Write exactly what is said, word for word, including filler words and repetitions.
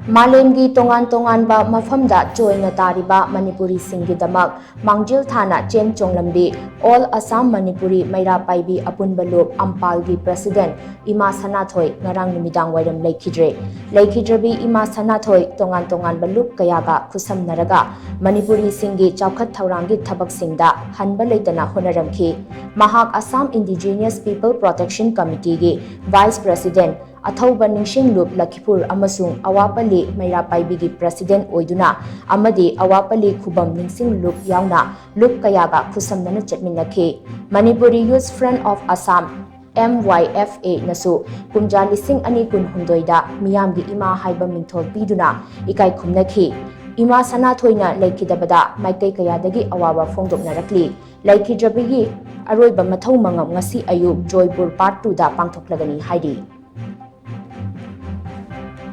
ꯃꯥꯂꯦꯝꯒꯤ ꯇꯣꯉꯥꯟ ꯇꯣꯉꯥꯟꯕ ꯃꯐꯝꯗ ꯆꯣꯏꯅ ꯇꯥꯔꯤꯕ ꯃꯅꯤꯄꯨꯔꯤꯁꯤꯡꯒꯤꯗꯃꯛ ꯃꯥꯡꯖꯤꯜ ꯊꯥꯅ ꯆꯦꯟ ꯆꯣꯡꯂꯝꯕꯤ All Assam Manipuri ꯃꯩꯔꯥ ꯄꯥꯏꯕꯤ ꯑꯄꯨꯟꯕ ꯂꯨꯞ ꯑꯝꯄꯥꯜꯒꯤ president ꯏꯃꯥ ꯁꯅꯥꯊꯣꯏ ꯉꯔꯥꯡ ꯅꯨꯃꯤꯗꯥꯡ ꯋꯥꯏꯔꯝ ꯂꯩꯈꯤꯗ꯭ꯔꯦ꯫ ꯂꯩꯈꯤꯗ꯭ꯔꯕꯤ ꯏꯃꯥ ꯁꯅꯥꯊꯣꯏ ꯇꯣꯉꯥꯟ ꯇꯣꯉꯥꯟꯕ ꯂꯨꯞ ꯀꯌꯥꯒ ꯈꯨꯠꯁꯝꯅꯔꯒ ꯃꯅꯤꯄꯨꯔꯤꯁꯤꯡꯒꯤ ꯆꯥꯎꯈꯠ ꯊꯧꯔꯥꯡꯒꯤ ꯊꯕꯛꯁꯤꯡꯗ ꯍꯟꯕ ꯂꯩꯇꯅ ꯍꯣꯠꯅꯔꯝꯈꯤ꯫ ꯃꯍꯥꯛ Assam Indigenous People Protection Committeeꯒꯤ vice president ꯑꯊꯧꯕ ꯅꯤꯡꯁꯤꯡꯂꯨꯞ ꯂꯈꯤꯄꯨꯔ ꯑꯃꯁꯨꯡ ꯑꯋꯥꯄꯜꯂꯤ ꯃꯩꯔꯥ ꯄꯥꯏꯕꯤꯒꯤ president ꯑꯣꯏꯗꯨꯅ ꯑꯃꯗꯤ ꯑꯋꯥꯄꯜꯂꯤ ꯈꯨꯕꯝ ꯅꯤꯡꯁꯤꯡꯂꯨꯞ ꯌꯥꯎꯅ ꯂꯨꯞ ꯀꯌꯥꯒ ꯈꯨꯠꯁꯝꯅꯅ ꯆꯠꯃꯤꯟꯅꯈꯤ꯫ Manipuri Youth Front of Assam, M Y F A ꯅꯁꯨ ꯀꯨꯝꯖꯥ ꯂꯤꯁꯤꯡ ꯑꯅꯤ ꯀꯨꯟꯍꯨꯝꯗꯣꯏꯗ ꯃꯤꯌꯥꯝꯒꯤ ꯏꯃꯥ ꯍꯥꯏꯕ ꯃꯤꯡꯊꯣꯜ ꯄꯤꯗꯨꯅ ꯏꯀꯥꯏ ꯈꯨꯝꯅꯈꯤ꯫ ꯏꯃꯥ ꯁꯅꯥꯊꯣꯏꯅ ꯂꯩꯈꯤꯗꯕꯗ ꯃꯥꯏꯀꯩ ꯀꯌꯥꯗꯒꯤ ꯑꯋꯥꯕ ꯐꯣꯡꯗꯣꯛꯅꯔꯛꯂꯤ꯫ ꯂꯩꯈꯤꯗ꯭ꯔꯕꯒꯤ ꯑꯔꯣꯏꯕ ꯃꯊꯧ ꯃꯉꯝ ꯉꯁꯤ ꯑꯌꯨꯛ ꯖꯣꯏꯄꯨꯔ part twoꯗ ꯄꯥꯡꯊꯣꯛꯂꯒꯅꯤ ꯍꯥꯏꯔꯤ꯫